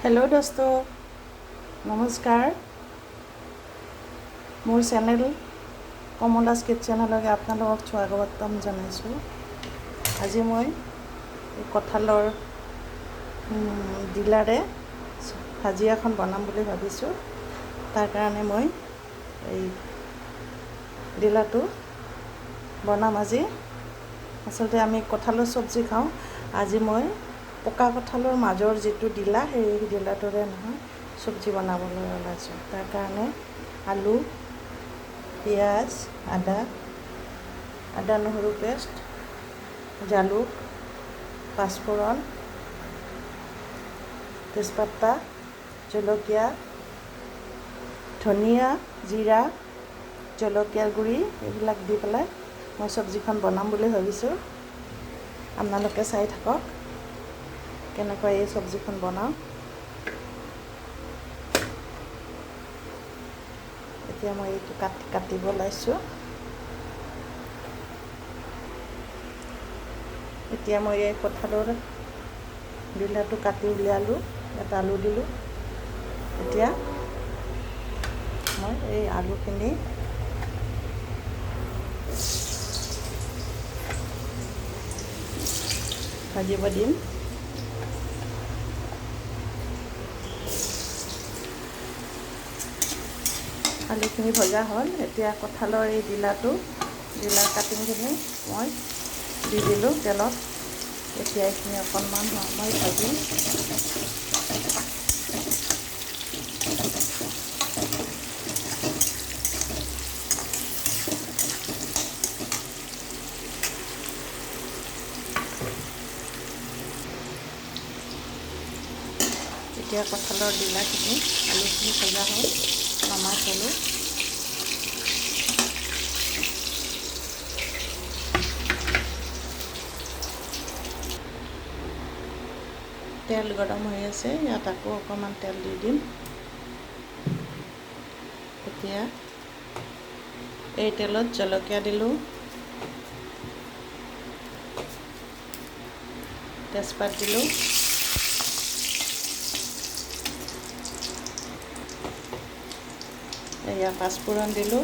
Hello' দোস্ত, নমস্কাৰ। মোৰ চেনেল কমলাছ কিটচেনলৈকে আপোনালোকক স্বাগতম জনাইছোঁ। আজি মই কঁঠালৰ ডিলাৰে ভাজি এখন বনাম বুলি ভাবিছোঁ। তাৰ কাৰণে মই এই ডিলাটো বনাম আজি। আচলতে আমি কঁঠালৰ চব্জি খাওঁ, আজি মই পকা কঁঠালৰ মাজৰ যিটো ডিলা, সেই ডিলাটোৰে নহয় চব্জি বনাবলৈ ওলাইছোঁ। তাৰ কাৰণে আলু, পিঁয়াজ, আদা, আদা নহৰু পেষ্ট, জালুক, পাঁচফোৰণ, তেজপাতা, জলকীয়া, ধনিয়া, জিৰা, জলকীয়াৰ গুড়ি এইবিলাক দি পেলাই মই চব্জিখন বনাম বুলি ভাবিছোঁ। আপোনালোকে চাই থাকক কেনেকৈ এই চব্জিখন বনাওঁ। এতিয়া মই এইটো কাটিব ওলাইছোঁ। এতিয়া মই এই কঁঠালৰ ডিলাটো কাটি উলিয়ালোঁ, এটা আলু দিলোঁ। এতিয়া মই এই আলুখিনি ভাজিব দিম। আলুখিনি ভজা হ'ল। এতিয়া কঁঠালৰ এই ডিলাৰ কাটিংখিনি মই দি দিলোঁ তেলত। এতিয়া এইখিনি অকণমান সময় ভাজিম। এতিয়া কঁঠালৰ ডিলাখিনি আলুখিনি ভজা হ'ল, নমাই থ'লোঁ। তেল গৰম হৈ আছে, ইয়াত আকৌ অকণমান তেল দি দিম। এতিয়া এই তেলত জলকীয়া দিলোঁ, তেজপাত দিলোঁ, এয়া পাঁচফোৰণ দিলোঁ,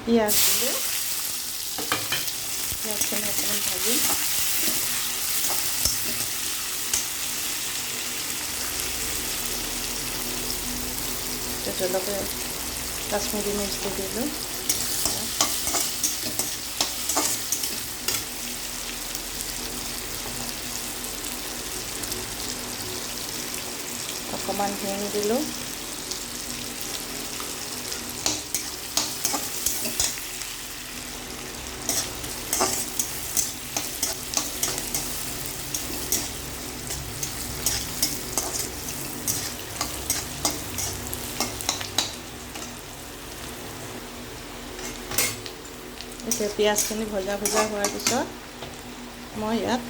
পিঁয়াজ দিলোঁ। পিঁয়াজখিনি অকণমান ভাজিম। জলকীয়া, কাশ্মীৰী মিৰ্চ দি দিলোঁ। অকণমান হিং দিলোঁ। এতিয়া পিঁয়াজখিনি ভজা ভজা হোৱাৰ পিছত মই ইয়াত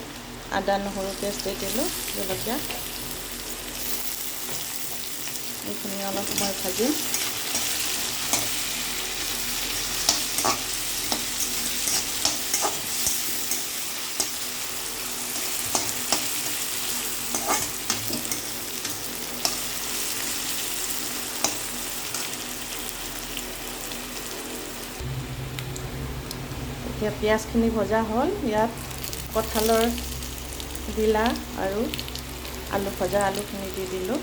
আদা নহৰু পেষ্ট দি দিলোঁ, জলকীয়া এইখিনি অলপ সময় ভাজিম। এতিয়া পিঁয়াজখিনি ভজা হ'ল, ইয়াত কঁঠালৰ ডিলা আৰু আলু ভজা আলুখিনি দি দিলোঁ।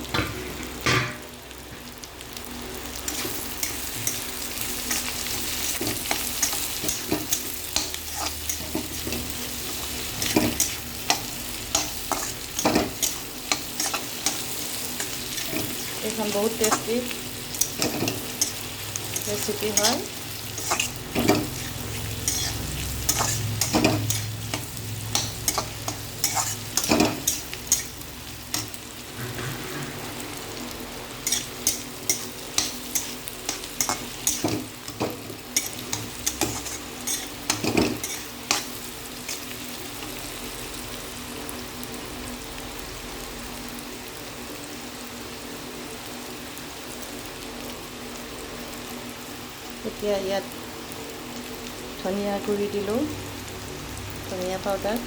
এইখন বহুত টেষ্টি ৰেচিপি হয়। এতিয়া ইয়াত ধনিয়া গুড়ি দিলোঁ, ধনিয়া পাউডাৰ,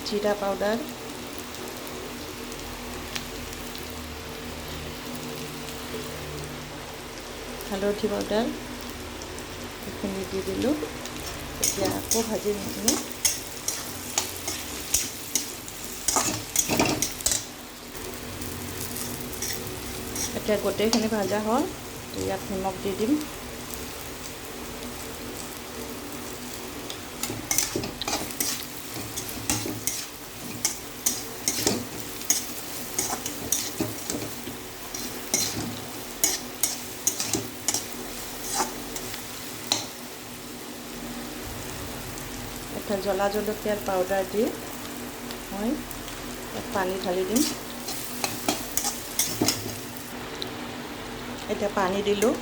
জিৰা পাউডাৰ, হালধি পাউডাৰ এইখিনি দি দিলোঁ। এতিয়া আকৌ ভাজিম এইখিনি। এতিয়া গোটেইখিনি ভাজা হ'ল, ইয়াত নিমখ দি দিম। এটা জ্বলা জলকীয়াৰ পাউডাৰ দি মই পানী ঢালি দিম। এতিয়া পানী দিলোঁ।